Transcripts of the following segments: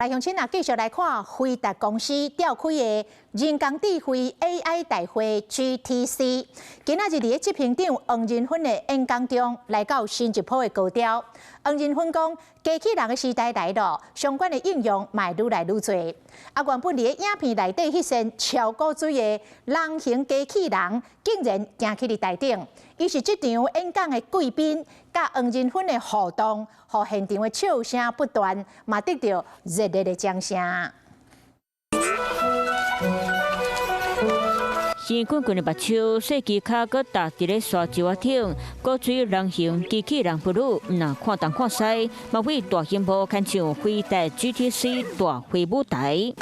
來鄉親啊，繼續來看輝達公司召開的人工智慧 AI 大會 GTC。今仔日佇咧執行長黃仁勳的演講中，來到新一波的高潮。黃仁勳講，機器人的時代來了，相關的應用嘛愈來愈濟。啊，原本佇咧影片內底彼身超古錐的人形機器人，竟然行去佇台頂。伊是這場演講的貴賓，佮黃仁勳的互動，予現場的笑聲不斷，嘛得著熱烈的掌聲。圓滾滾的目睭，細支跤閣踏佇咧沙石仔頂，古錐人形機器人 Blue，毋若看東看西，嘛對大螢幕親像輝達 GTC 大會舞台。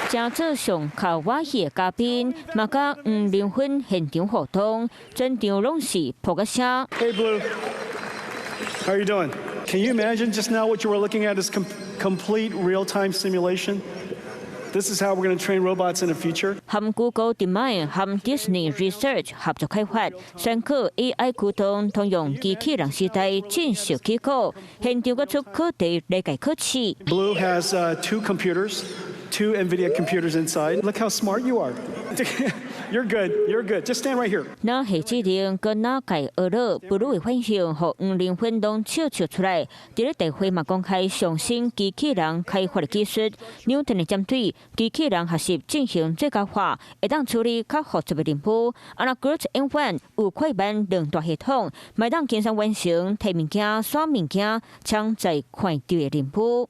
誠做上較晚戲的嘉賓，嘛佮黃仁勳現場互動，全場攏是噗仔聲。 Hey Blue, how are you doing? Can you imagine just now what you were looking at is complete real-time simulation? This is how we're going to train robots in the future. 含 Google DeepMind 和 Disney Research 合作開發，宣告 AI 驅動通用機器人時代正式起鼓，現場閣出考題來共考試。 Blue has two computers, two NVIDIA computers inside. Look how smart you are. You're good. You're good. Just stand right here. 哪下指令，閣哪共學落，Blue 的反應，予黃仁勳攏笑笑出來。佇咧大會嘛公開上新機器人開發的技術，Newton 的針對機器人學習進行最佳化，會當處理較複雜的任務。啊，若 GR00T M1 有快慢兩大系統，嘛會當輕鬆完成提物件、徙物件、搶載看著的任務。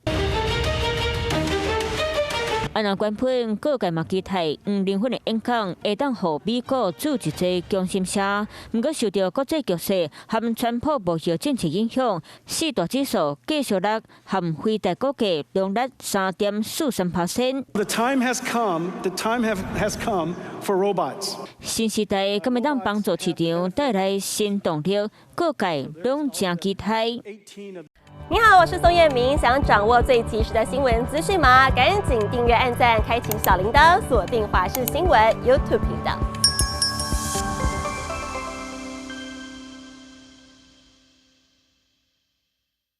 啊，若原本各界嘛期待黃仁勳的演講會當予美股注一劑強心聲，毋過受著國際局勢和川普貿易政策影響，四大指數繼續落，和輝達股價攏落3.43%。 The time has come. The time has come for robots. 新時代敢會當幫助市場帶來新動力，各界攏誠期待。你好，我是宋燕明。想掌握最及時的新聞資訊嗎？趕緊訂閱、按讚、開啟小鈴鐺，鎖定華視新聞 YouTube 頻道。